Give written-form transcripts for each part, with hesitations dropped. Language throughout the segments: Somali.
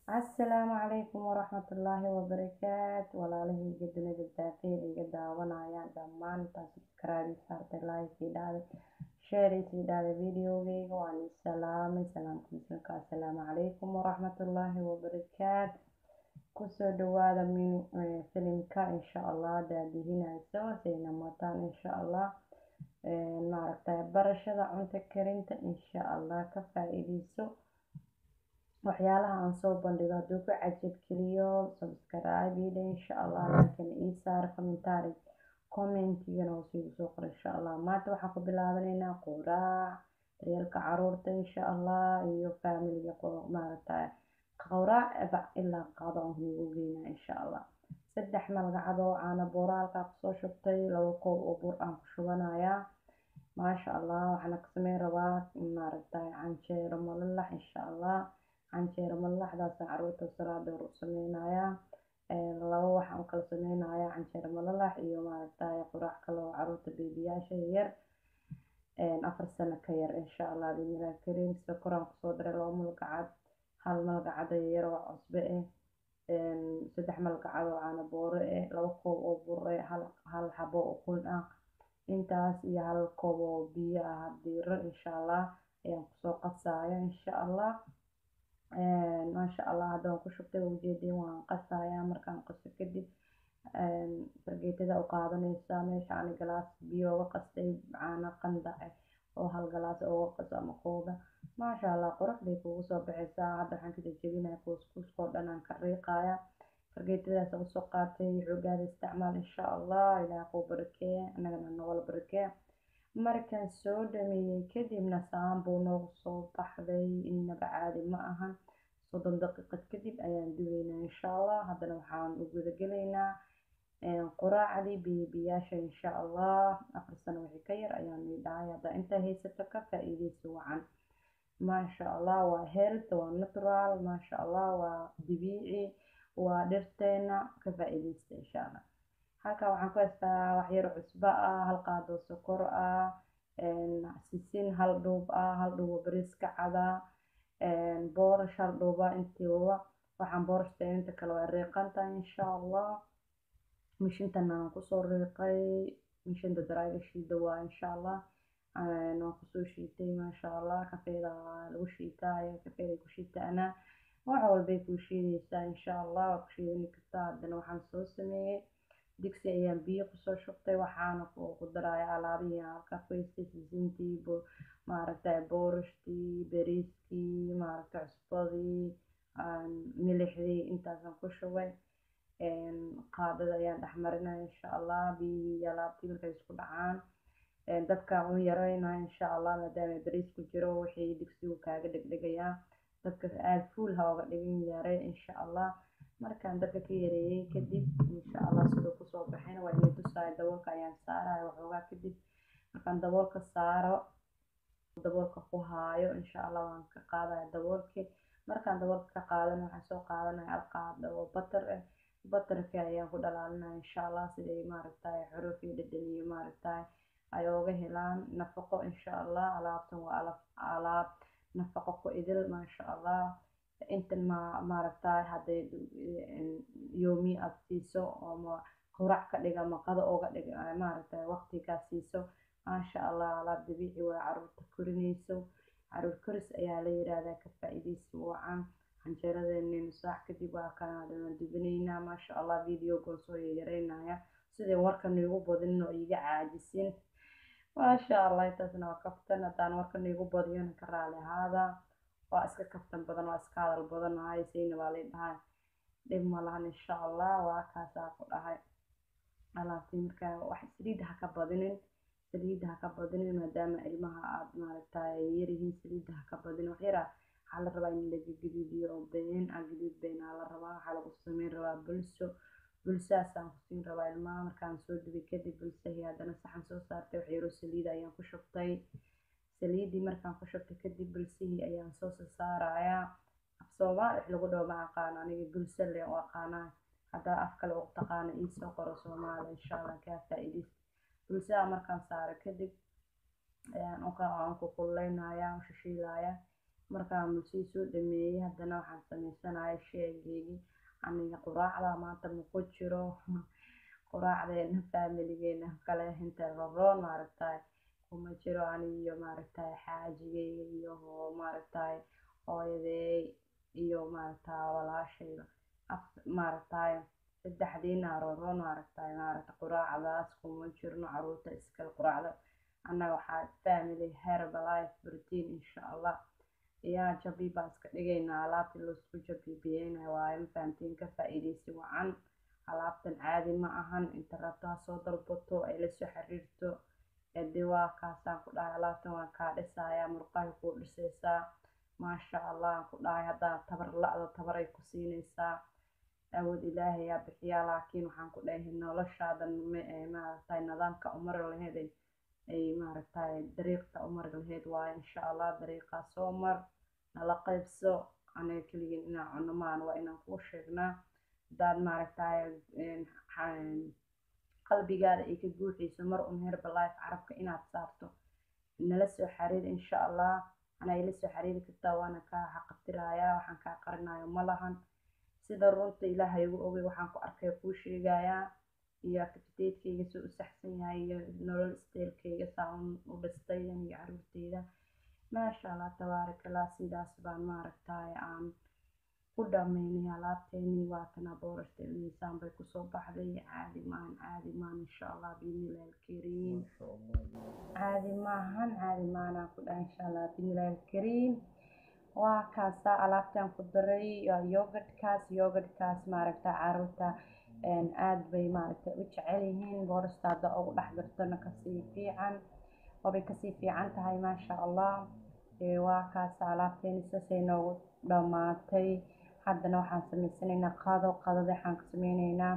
Asalaamu calaykum waraxmatullaahi wabarakaatu. Walaalahayga dunida daafeed iga daawanayaan dhammaan, intaan subscribe saartay, like ii dhahday, share isii dhahday videogayga, waan ii salaamay salaamka muslimka. Assalaamu calaykum waraxmatullaahi wabarakaatu. Kusoo dhawaada filimka, insha Allah, daadihinayso sayna mataan, insha Allah, maaragtay barashada cunto karinta. Insha Allah ka faa-iideyso waxyaalaha aan soo bandhigo. Hadduu ku cajab geliyo, subscribe ii dheh, insha Allah, like-na ii saar, commentary commentigana hoos iigu soo qor, insha Allah. Maanta waxaan ku bilaabanaynaa quraac daryeelka caruurta, insha Allah, iyo familiga, maaragtay quraac bac ilaa qado aan ugu geynaa, insha Allah. 3 malgacad oo caano boora halkaa kusoo shubtay, 2 koob oo bur aan ku shubanayaa, maasha Allah. Waxaana ka sameyn rabaa, maaragtay, canjeero malalax, insha Allah. Canjeero malalaxdaasaan caruurta salaada hor u sameynayaa. Laba waxaan u kala sameynayaa: canjeero malalax iyo, maaragtay, quraac kale oo caruurta beebiyaasha yar, 4 sano ka yar, insha Allah, biidnillahi kariim. Sokoraan kusoo daray 2 malgacad, 1 malgacad yar oo cusbo ah, 3 malgacad oo caano booro ah, 2 koob oo bur ah, hal xabo ukun ah intaas iyo 1 koob oo biyo ah diiran, insha Allah, ayaan kusoo qasaya, insha Allah, maasha Allah. Hadda waan ku shubtay, waa ujeedin, waan qasayaa. Markaan qaso kadib fargeetada u qaadanaysaa. Meesha ani galaas biyo uga qastay, caano qandac ah oo hal galaas uga qaso ama kooba, maasha Allah, qurux bay kugu soo baxaysaa. Hadda waxaan ka jajabinaya kuuskuuskoo dhan aan ka riiqaya. Fargeetadaas usoo qaatay, xoogaada isticmaal, insha Allah. Ilaah kuu barakee, annagana nogala barakee. Markaan soo dhameeyey kadibna saan buu noogu soo baxday, inaba caadi ma ahan. 30 daqiiqad kadib ayaan dubaynaa, insha Allah. Haddana waxaan u gudagelaynaa quraacdii biibiyaasha, insha Allah. 4 sano wixii ka yar ayaan dhahay. Haddaa intaa haysato, ka faa-iideyso wacan, maasha Allah. Waa health, waa natural, maasha Allah, waa dabiici, waa dhirteena, ka faa-iideysta, insha Allah. Halkan waxaan ku haystaa wax yar cusbo ah, 1 qaado sokor ah, sisin hal dhuub ah, 1 dhuub oo bariiska cada, boorash 1 dhuub ah. Intiiba waxaan boorashta, inta kale waa riiqantahay, insha Allah. Mishintan aan kusoo riiqay, mishinta daraaga shiida waa, insha Allah, waan kusoo shiitay, maasha Allah. Kafeeda lagu shiitaa, kafeeda ku shiitaana, wax walbay kuu shiidaysaa, insha Allah, waa ku shiidani kartaa. Haddana waxaan soo sameeyey digsi ayaan biyo kusoo shubtay, waxaana ku daraya alaabihii aan halkaa ku haystay: sisintii, maaragtay, boorashtii, bariiskii, maaragtay, cusbadii, milixdii, intaasaan ku shubay. Qaadada ayaan dhex marinaya, insha Allah. Biyihii iyo alaabtii markay isku dhacaan, dabka u yareynaya, insha Allah, maadaama bariis ku jiro, wixii digsigu kaaga dhegdhegayaa. Dabka aada fuul ha oga dhigin, yaree, insha Allah. Markaan dabka ka yareeyey kadib, insha Allah, siduu kusoo baxayna waa inay tusaaya. Daboolka ayaan saaraya waxoogaa kadib. Markaan daboolka saaro, daboolka ku haayo, insha Allah, waan ka qaadaya daboolkii. Markaan daboolka ka qaadana, waxaan soo qaadanaya 1 qaado oo butter ah. Butterka ayaan ku dhalaalinaya, insha Allah, siday, maaragtay, xuruf iyo dhadhan iyo, maaragtay, ay ooga helaan nafaqo, insha Allah. Alaabtan waa alaab nafaqo ku idil, maasha Allah. Intan ma maaragtay, hadday yoomi aad siiso ama qurac ka dhig ama qado ooga dhig, maaragtay, waqtigaa siiso, maasha Allah. Alaab dabiici waa, caruurta korinayso, caruur koris ayaa la yiraahdaa. Ka faa-iideysi wacan. Canjeeradeeni nus saac kadib waa kana waan dubinaynaa, maasha Allah. Videogan soo yareynaya sidii warka niigu badinin oo iiga caajisin, maasha Allah. Intaasna waa kaftan. Haddaan warka niigu badiyona, ka raali ahaada. Waa iska kaftan badan, waa iska hadal badanahay, sayna waa lay dhahay, dhib ma lahan, insha Allah. Waa kaasaa ku dhahay alaabtii. Markaa wax saliidda ha ka badinin, saliidda ha ka badinin, maadaama ilmaha aad, maaragtay, yaryihiin. Saliidda ha ka badinin, wax yara waxaa la rabaa in laga gaduudiyo oo been ah, gaduud been aa la rabaa. Waxaa lagu sameyn rabaa bulso, bulsahaasaan ku siin rabaa ilmaha. Markaan soo dubay kadib bulsahii, haddana saxan soo saartay, wax yaroo saliid ayaan ku shubtay. Saliiddii markaan ku shubtay kadib, bulsihii ayaan soo saarayaa. Af Soomaali wax lagu dhaho ma aqaano aniga, bulse le u aqaanaa. Haddaa af kale u taqaano, iisoo qoro Soomaali, insha Allah, kaa faa-iideysta. Bulsaha markaan saaro kadib ayaan aan ku kululeynayaa, u shishiilayaa. Markaan musii soo dhameeyey, haddana waxaan sameysanaya sheegeygii. Aniga quraacda maanta maku jiro, quraacdeena faamiligeena kale inta roroon maaragtay kuma jiro. Aniyo maaragtay xaajigeyga iyo maaragtay hooyadeey iyo maaragtay walaashayda maaragtay saddexdiina roroon maaragtay quraacdaas kuma jirno. Caruurta iskale quraacda, annaga waxaa family Herbalife protein insha Allah yaa jabi baan iska dhigaynaa. Alaabtii laisku jabiibiyeyna waaye, ma fahamtiin? Ka faa-iideysi wacan. Alaabtan caadi ma ahan. Inta rabto ha soo dalbato, ay la soo xiriirto. Edi waa kaasaan ku dhahay, alaabtan waan kaa dhisayaa, murqahay kuu dhisaysaa, maasha Allah aan ku dhahay. Haddaa tabar la-da, tabaray ku siinaysaa. Awood Ilaahay yaa bixiyaa, laakiin waxaan ku dhahay noloshaadan maaragtay nidaamka umari lahayd ay maaragtay dariiqta umari lahayd waaye insha Allah. Dariiqaa soo mar, nala qaybso. Aniga keligeen inaan cuno maan, waa inaan kuu sheegnaa. Hadaad maaragtay qalbigaada ay ka guuxayso mar un Herbalife carabka inaad saarto, nala soo xiriir insha Allah. Anaa ila soo xiriiri kartaa, waana kaa xaqabtirayaa. Waxaan kaa qarinayo ma lahan. Sida runta Ilaahay igu ogay, waxaan ku arkay kuu sheegayaa, iyo activitydkayga soo u saxsan yahay, iyo nolol stylekayga saa u dhistay iyo caruurteyda, maasha Allah tabaarakallah. Sidaas baan maaragtay aan ku dhameynay alaabteenii. Waatana boorashta miisaan bay kusoo baxday. Caadi maahan, caadi maahan insha Allah biidnillahi alkariim. Caadi maahan, caadi maahan ku dhahay insha Allah biidnillahi alkariim. Waa kaasaa alaabtaan ku daray yogurtkaas. Yogurtkaas maaragta caruurta aad bay maaragta u jecel yihiin. Boorashta hadda ugu dhex dartona kasii fiican, waabay kasii fiican tahay, maasha Allah. Waa kaasa alaabteeni, saasay noogu dhammaatay. Haddana waxaan sameysanaynaa qado. Qadada waxaan ka sameyneynaa,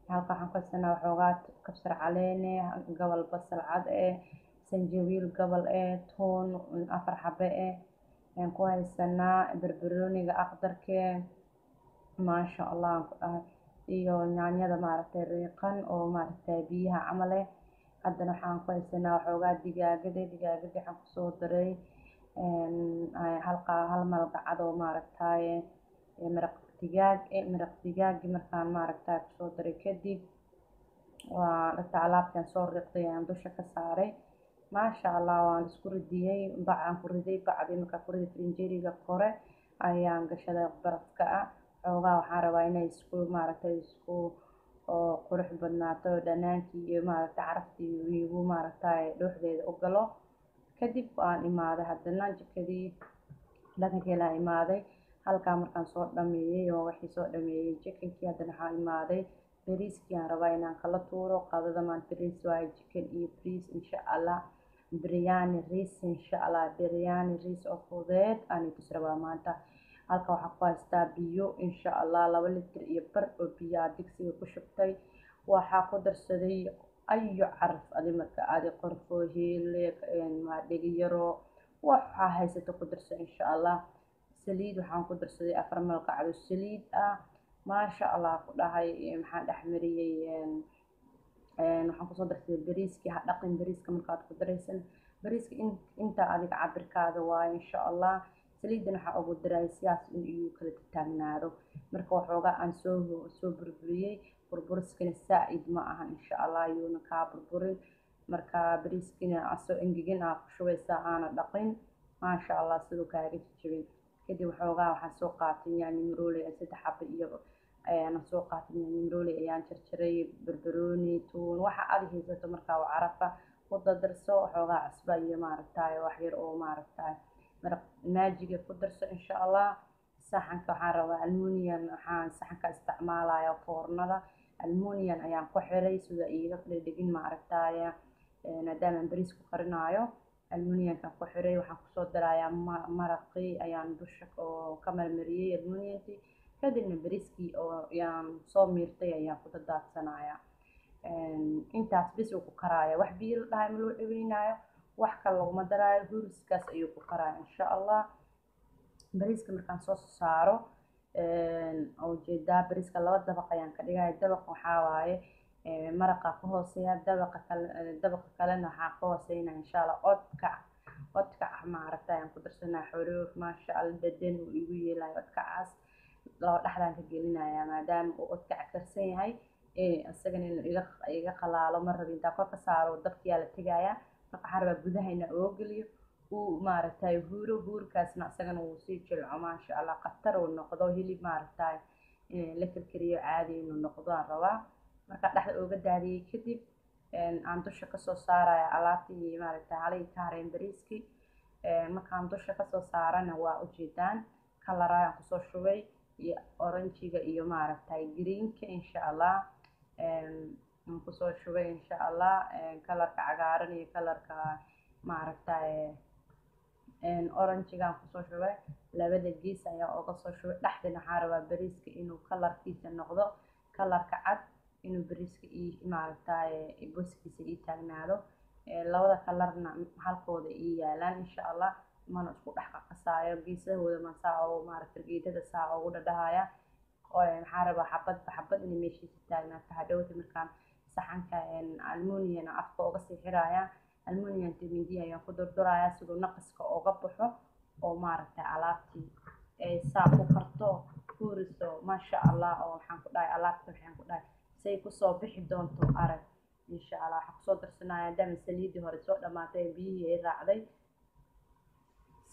halka waxaan ku haysanaa waxoogaa kabsar caleene, gobol basal cad eh, sanjabiil gobol eh, toon 4 xabe eh ayaan ku haysanaa, barbarooniga aqdarkee, maasha Allah aan ku dhahay, iyo yaanyada maaragtay riiqan oo maaragtay biyaha camal eh. Haddana waxaan ku haysanaa waxoogaa digaagada. Digaagada waxaan kusoo daray hal malgacad oo maaragtay maraq digaag eh. Maraq digaagi markaan maaragtay kusoo daray kadib, waa dhagta alaabtaan soo riiqday ayaan dusha ka saaray, maasha Allah. Waan isku ridiyey, bacaan ku riday. Bacdii markaan ku riday, frinjeriga kore ayaan gashaday barafka ah. Xoogaa waxaan rabaa inay isku maaragtay isku oo qurux badnaato, dhanaankii iyo maaragtay caraftii igu maaragtay dhuuxdeeda u galo. Kadib waan imaaday haddana jikadii dhaqankeelaan imaaday. Halkaa markaan soo dhameeyey oo wixii soo dhameeyey chickenkii, haddana waxaan imaaday bariiskii. Aan rabaa inaan kala tuuro qadada maanta. Riis waaye, chicken iyo bariis insha Allah, biryani riis insha Allah, biryani riis oo fudeed aan tus rabaa maanta. Halka waxaan ku haystaa biyo insha Allah, 2.5 litir oo biyo ah digsiga ku shubtay. Waxaa ku darsaday ayo caraf adi marka adi qorfo, hiile, dhegiyaro, waxaa haysato ku darso insha Allah. Saliid waxaan ku darsaday 4 malqacdo saliid ah, maasha Allah ku dhahay. Maxaan dhex mariyey? Waxaan kusoo darsaday bariiskii. Ha dhaqin bariiska markaad ku daraysan. Bariiska inta adiga cabirkaada waaye insha Allah. Saliidan waxaa ugu daray sidaas in iyu kala taagnaado. Marka waxoogaa aan soo burburiyey, burburiskana saa-id ma ahan insha Allah, yuuna kaa burburin. Marka bariiskina asoo engegin aa ku shubaysaa, aana dhaqin, maasha Allah, siduu kaaga jajabin. Kadib waxoogaa waxaan soo qaatay yaanyo marooley 3 xabo iyo ayaan soo qaatay. Yaanyo marooley ayaan jarjaray, barbarooni, tuun, waxa aad haysato markaa oo carafa ku dardarso. Waxoogaa cusba iyo maaragtay wax yar oo maaragtay maraq maajiga ku darso insha Allah. Saxanka waxaan rabaa almunium, waxaan saxanka isticmaalaya foornada almunium ayaan ku xiray sida iiga dhegdhegin maaragtay, maadaama aan bariis ku karinaayo almuniumkan ku xiray. Waxaan kusoo darayaa maraqii ayaan dusha oo ka marmariyey almuniumkii, kadibna bariiskii oo ayaan soo miirtay ayaan ku dadaadsanaya. Intaas bis uu ku karaaya, wax biyo la dhahay ma loo dhaweynaayo, wax kale laguma daraayo, huriskaas ayuu ku karaaya insha Allah. Bariiska markaan soo saaro oo jeedaa, bariiska 2 dabaq ayaan ka dhigaya. Dabaq waxaa waaye maraqa ku hooseeya, dabaqa kale, dabaqa kalena waxaa ka hooseynaya insha Allah oodkac. Odkac maaragtay aan ku darsanaya xuruuf, maasha Allah, dhadhan uu igu yeelayo odkacaas. Laba dhexdaan ka gelinayaa maadaama uu odkac karsan yahay, isagana inuu iga qalaalo ma rabi. Intaa kor ka saaro dabkiyaa la tegayaa. Marka waxaan rabaa gudaha inaa ooga geliyo, uu maaragtay huuro, huurkaasna isagana wuu sii jilco, maasha Allah, khatar uu noqdo, hilib maaragtay la karkariyo caadi inuu noqdo aan rabaa. Marka dhexda ooga daadiyey kadib aan dusha kasoo saaraya alaabtii maaragtay halihii ka hareen bariiskii. Markaan dusha kasoo saarana waa ujeedaan kalarayaan kusoo shubay iyo oranjiga iyo maaragtay greenka, insha Allah, aan kusoo shubay, insha Allah, kalarka cagaaran iyo kalarka maaragtay oranjigaan kusoo shubay. Labada gees ayaa oga soo shubay. Dhexdana waxaan rabaa bariiska inuu kalarkiisa noqdo kalarka cad, inuu bariiska ii maaragtay boskiisa ii taagnaado, labada kalarna halkooda ii yaalaan, insha Allah. Mana isku dhex qaqasaayo, geesahooda ma saa oo maaragtay geedada saa ugu dhadhahaya. Waxaan rabaa xabadba xabad inay meeshiisa taagnaato. Hadhowta markaan saxanka almunian afka uga sii xiraaya, almunianta mindi ayaan ku durdurayaa siduu naqaska uga baxo oo maaragtay alaabtii ay saa ku karto, huuriso, maasha Allah. Oo waxaan ku dhahay alaabta, waxaan ku dhahay say kusoo bixi doonto arag, insha Allah. Waxaan kusoo darsanaya, maadaama saliidii hore soo dhamaatay, biyihii ay raacday,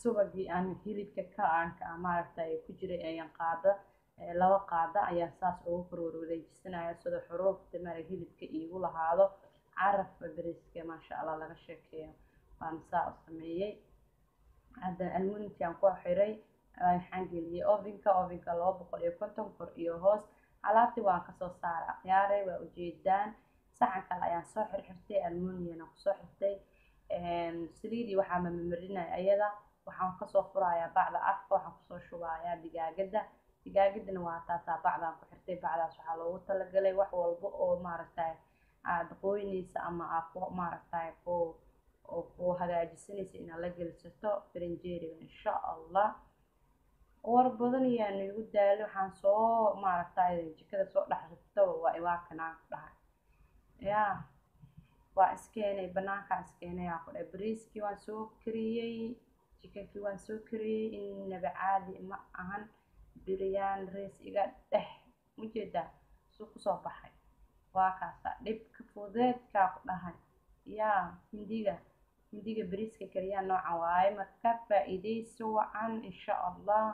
subagii aan hilibka ka aanka maaragtay ku jiray ayaan qaada, 2 qaada ayaan saas ugu kor warwareejisanaya sida xuruufta mara hilibka iigu lahaado carafka bariiska, maasha Allah, laga sheekeeyo. Waan saa u sameeyey. Hadda almunintii aan ku xiray, waxaan geliyey ovenka, ovenka 250 kor iyo hoos. Alaabtii waan kasoo saaray, akhyaaray, waa ujeedaan. Saxan kale ayaan soo xirxirtay, almunian aan kusoo xirtay, saliidii waxaa mamamarinaya ayada. Waxaan kasoo furayaa bacda afka, waxaan kusoo shubayaa digaagada. Digaagadana waa taasaa, bacdaan ku xirtay. Bacdaas waxaa loogu talagalay wax walba oo maaragtay aada qoynaysa ama aad ku maaragtay ku oo ku hagaajisanaysa inaad la gelisato farinjeeriga, insha Allah. War badan ayaan igu daalay. Waxaan soo maaragtay jikada soo dhex ribtaba waa iwaakanaan ku dhahay, yaa waa iskeenay, banaankaan iskeenay aan ku dhahay. Bariiskii waan soo kariyey, chickenkii waan soo kariyey, inaba caadi ma ahan. Biryaan rice iga dheh, ujeedaa suu kusoo baxay, waa kaasa dhibka fudeedkaa ku dhahay. Yaa hindiga bariiska kariyaan noocan waaye. Marka faa-iideysi wacan, insha Allah.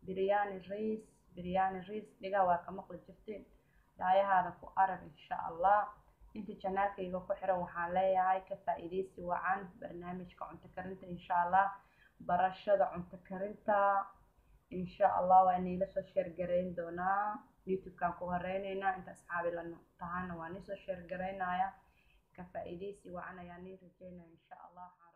Biryani rice, biryani rice dhigaa waa ka maqli jirteen, daayahaada ku arag, insha Allah. Inta channelkayga ku xiran waxaan leeyahay ka faa-iideysi wacan barnaamijka cunto karinta, insha Allah, barashada cunto karinta, insha Allah. Waa niila soo share garayn doonaa, YouTube-kaan ku horeyneynaa. Inta asxaabi la tahana waa nii soo share garaynaya. Ka faa-iideysi wacan ayaa nii rajeynaya, insha Allah. Waxaan